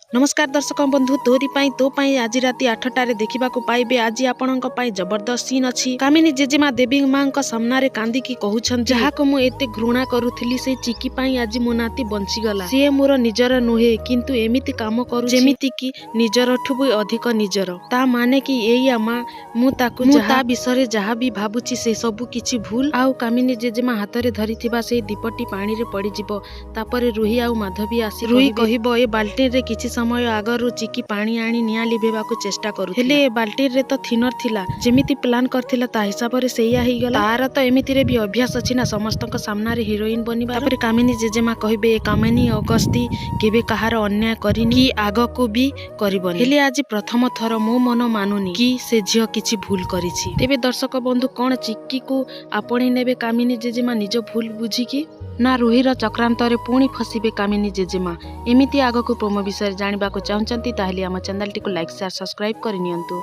ନମସ୍କାର ଦର୍ଶକ ବନ୍ଧୁ, ତୋରି ପାଇଁ ତୋ ପାଇଁ ଆଜି ରାତି 8ଟାରେ ଦେଖିବାକୁ ପାଇବେ। ଆଜି ଆପଣଙ୍କ ପାଇଁ ଜବରଦସ୍ତ ସିନ୍ ଅଛି। କାମିନୀ ଜେଜେମା ଦେବୀ ମାଙ୍କ ସାମ୍ନାରେ କାନ୍ଦିକି କହୁଛନ୍ତି, ଯାହାକୁ ମୁଁ ଏତେ ଘୃଣା କରୁଥିଲି, ସେଇ ଚିକି ପାଇଁ ଆଜି ମୋ ନାତି ବଞ୍ଚିଗଲା। ସିଏ ମୋର ନିଜର ନୁହେଁ, କିନ୍ତୁ ଏମିତି କାମ କରୁ ଯେମିତି କି ନିଜରଠୁ ବି ଅଧିକ ନିଜର। ତା ମାନେ କି ଏଇଆ ମା, ମୁଁ ତାକୁ ତା ବିଷୟରେ ଯାହା ବି ଭାବୁଛି ସେ ସବୁ କିଛି ଭୁଲ? ଆଉ କାମିନୀ ଜେଜେମା ହାତରେ ଧରିଥିବା ସେଇ ଦୀପଟି ପାଣିରେ ପଡିଯିବ। ତାପରେ ରୁହି ଆଉ ମାଧବୀ ଆସି ରୁହି କହିବ, ଏ ବାଲ୍ଟିରେ କିଛି ସମୟ ଆଗରୁ ଚିକି ପାଣି ଆଣି ନିଆଁ ଲିଭେଇବାକୁ ଚେଷ୍ଟା କରୁ, ହେଲେ ଏ ବାଲ୍ଟିରେ ତ ଥିନର ଥିଲା। ଯେମିତି ପ୍ଲାନ୍ କରିଥିଲା ତା ହିସାବରେ ସେଇଆ ହେଇଗଲା। ତାର ତ ଏମିତିରେ ବି ଅଭ୍ୟାସ ଅଛି ନା, ସମସ୍ତଙ୍କ ସାମ୍ନାରେ ହିରୋଇନ ବନିବା। ତାପରେ କାମିନୀ ଜେଜେମା କହିବେ, ଏ କାମିନୀ ଅଗସ୍ତି କେବେ କାହାର ଅନ୍ୟାୟ କରିନି କି ଆଗକୁ ବି କରିବନି, ହେଲେ ଆଜି ପ୍ରଥମ ଥର ମୋ ମନ ମାନୁନି କି ସେ ଝିଅ କିଛି ଭୁଲ କରିଛି। ତେବେ ଦର୍ଶକ ବନ୍ଧୁ, କଣ ଚିକିକୁ ଆପଣେଇ ନେବେ କାମିନୀ ଜେଜେମା ନିଜ ଭୁଲ ବୁଝିକି, ନା ରୁହିର ଚକ୍ରାନ୍ତରେ ପୁଣି ଫସିବେ କାମିନୀ ଜେଜେମା? ଏମିତି ଆଗକୁ ପ୍ରୋମୋ ବିଷୟରେ ଜାଣିବାକୁ ଚାହୁଁଛନ୍ତି, ତାହେଲେ ଆମ ଚ୍ୟାନେଲଟିକୁ ଲାଇକ୍, ସେୟାର, ସବସ୍କ୍ରାଇବ୍ କରିନିଅନ୍ତୁ।